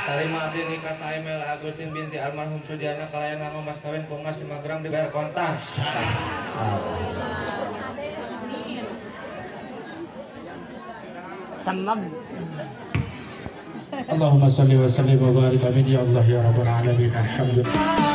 Tarima abdi nikah Aimel Agustin binti almarhum Sujana kalayan nganggo mas kawin ku emas 5 gram dibayar kontan. Semem. Allahumma salli wa sallim wa barik amin ya Allah ya rabbal alamin. Alhamdulillah.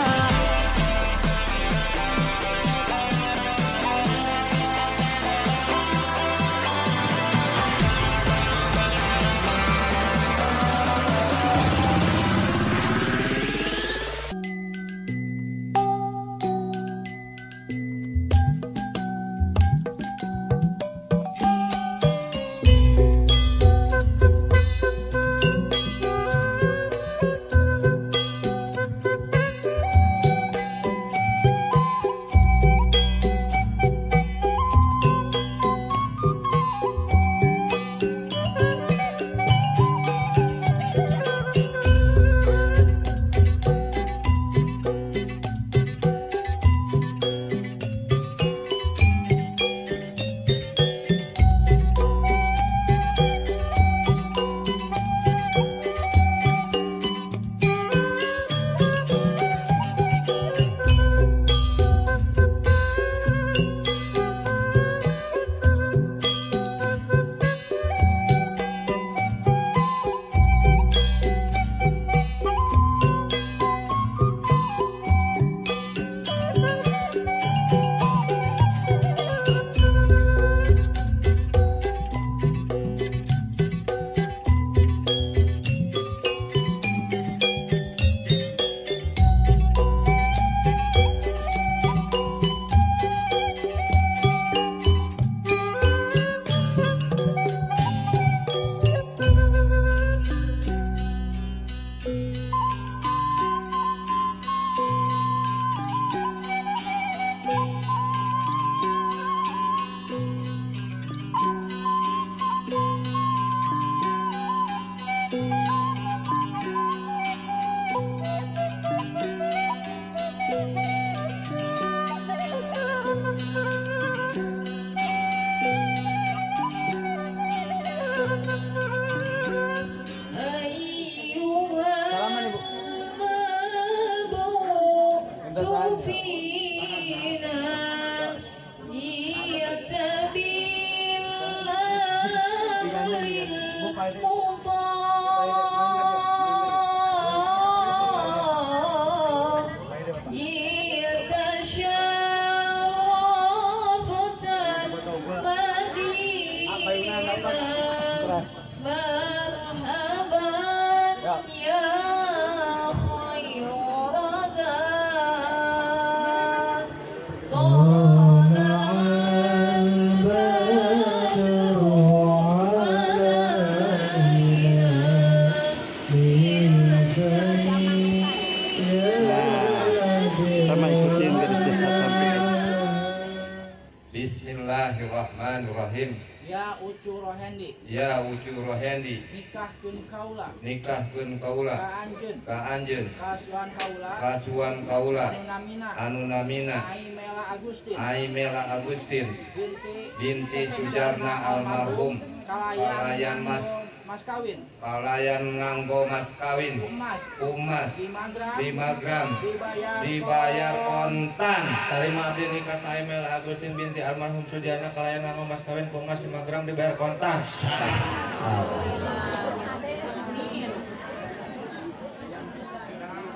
Bismillahirrahmanirrahim. Ya Ucu Rohendi. Ya Ucu Rohendi. Nikahkeun kaula. Nikahkeun kaula. Ka anjeun. Ka anjeun. Kasuan kaula. Kasuan kaula. Anu namina. Anu namina. Aimela Agustin. Aimela Agustin. Binti. Binti Sujarna almarhum. Kalayan mas. Mas kawin. Kalayan nganggo mas kawin. Emas. Emas. 5 gram. 5 gram. Dibayar. Dibayar kontan. Tarima abdi nikah Aimel Agustin binti almarhum Sujana kalayan nganggo mas kawin ku emas 5 gram dibayar kontan.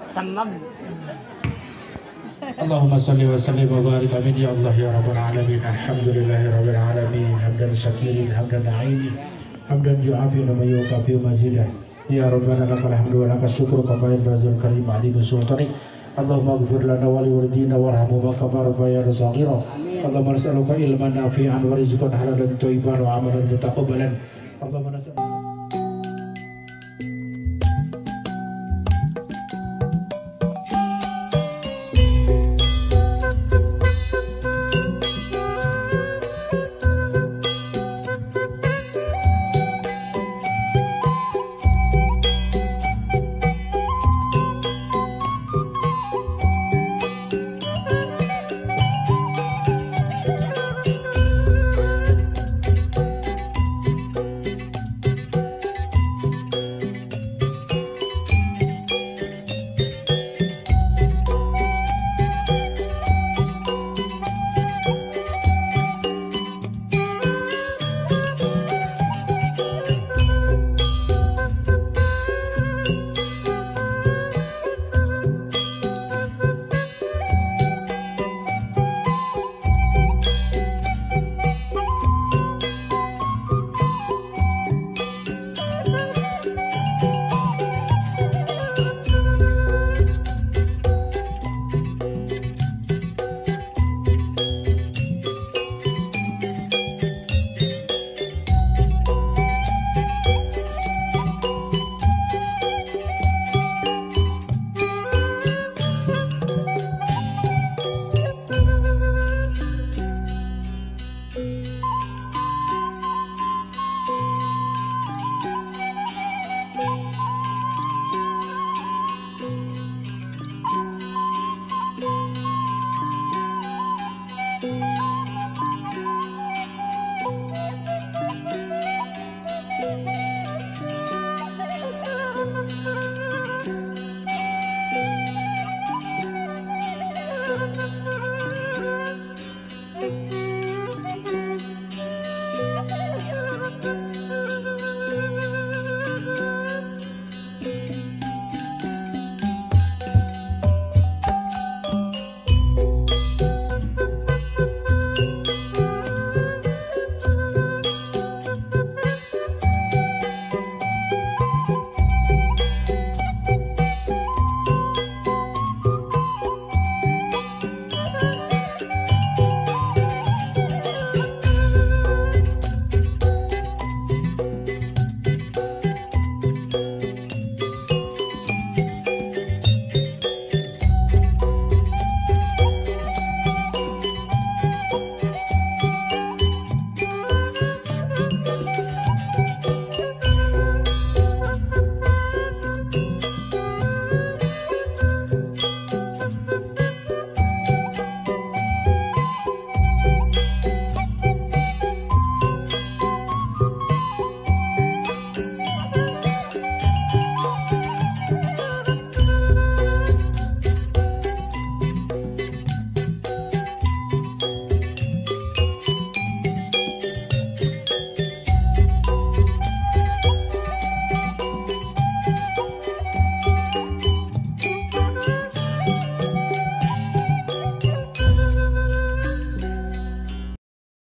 Semem. Allahumma salli wa sallim wa barik amin ya Allah ya rabbal alamin. Alhamdulillahi rabbil alamin. Hamdan syakirin hamdan na'imin hamdan yu'afi wa yukafi mazidah. Ya rabbana lakal hamdu wa lakal syukru kama yanbaghi karim azim sultani. Allahumma ighfir lana wa liwalidina warhamhuma kama rabbayana shaghira. Allahumma nas'aluka ilman nafi'an wa rizqan halalan thayyiban wa amalan mutaqabbalan. Allahumma nas'aluka